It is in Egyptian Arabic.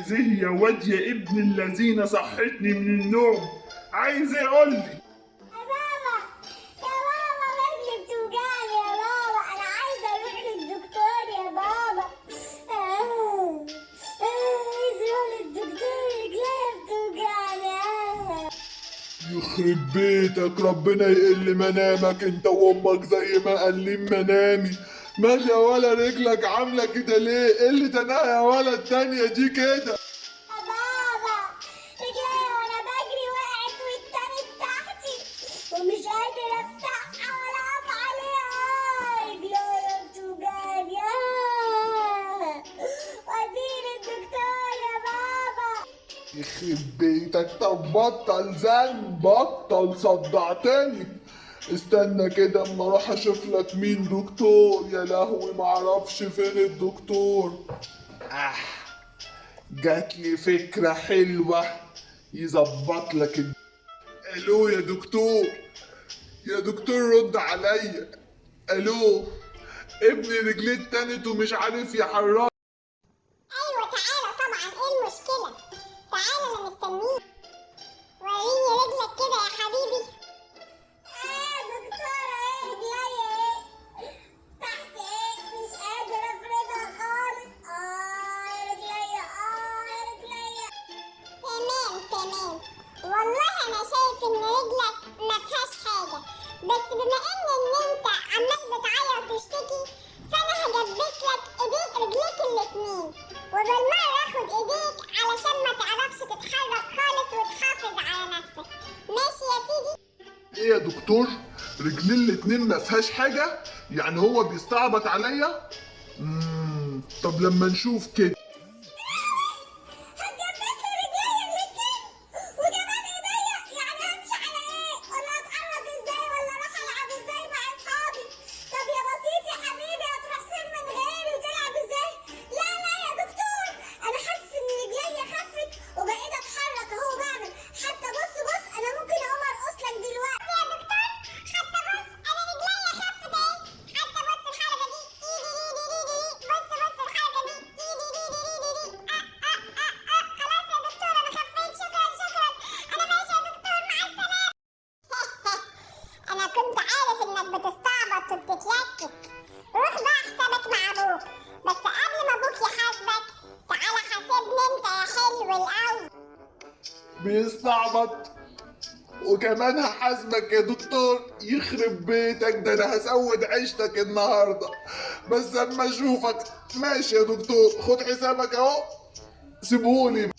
عايز ايه يا واد يا ابن الذين؟ صحتني من النوم. عايز ايه؟ قول لي. يا بابا، يا بابا، رجلي بتوجعني يا بابا، انا عايزه اروح للدكتور يا بابا. آه، عايزه اروح للدكتور، رجلي بتوجعني. آه. يخرب بيتك، ربنا يقل منامك انت وامك زي ما قال لي منامي. مال يا ولا رجلك عامله كده ليه؟ ايه اللي تناها يا ولا التانية دي كده؟ يا بابا، رجلي وانا بجري وقعت واتنت تحتي ومش قادر افتحها ولا اقف عليها. رجلي بتوجعني. آه. وديني الدكتور يا بابا. يخرب بيتك، طب بطل زن، بطل صدعتني. استنى كده اما اروح اشوف لك مين دكتور. يا لهوي معرفش فين الدكتور. اه جات لي فكرة حلوة يظبط لك الو يا دكتور، يا دكتور رد عليا. الو، ابني رجليه اتنت ومش عارف يحركها. ايوه تعالى، طبعا ايه المشكلة؟ تعالى انا مستنيك. وريني رجلك كده يا حبيبي. ايه دكتورة، ايه رجليا، ايه تحت، ايه مش قادر افردها خالص. اه يا رجليا، اه يا رجليا. تمام تمام، والله انا شايف ان رجلك ما فيهاش حاجة، بس بما ان انت عمال بتعيط وتشتكي فانا هجبس لك ايديك رجليك الاتنين، وبالمرة اخد ايديك علشان ما تعرفش تتحرك خالص وتحافظ على نفسك. ماشي يا سيدي؟ ايه يا دكتور، رجلين الاتنين ما فيهاش حاجة؟ يعني هو بيستعبط عليا؟ طب لما نشوف كده. هتجبس لي رجليا الاتنين وكمان ايديا؟ يعني همشي على ايه؟ ولا اتحرك ازاي؟ ولا اروح العب ازاي مع اصحابي؟ طب يا بسيط يا حبيبي، هتروح فين من غيري وتلعب ازاي؟ لا لا يا دكتور، انا حاسس ان رجليا خفت وبقيت اتحرك اهو، بعمل حتى بص بص، انا ممكن اقوم ارقص لك دلوقتي. يا دكتور حتى بص انا رجليا خفت اهي، حتى بص الحركة دي، ايدي دي دي دي دي، بص بص الحركة دي، ايدي دي دي دي دي دي. اه اه اه اه، خلاص يا دكتور انا خفيت، شكرا شكرا، انا ماشي يا دكتور، مع السلامة. انا كنت عارف انك بتستعبط وبتتلكك. روح بقى حسابك مع ابوك، بس قبل ما ابوك يحاسبك تعالى حاسبني انت يا حلو الاول. بيستعبط وكمان هحاسبك يا دكتور؟ يخرب بيتك، ده انا هسود عيشتك النهارده بس اما اشوفك. ماشي يا دكتور، خد حسابك اهو، سيبهولي.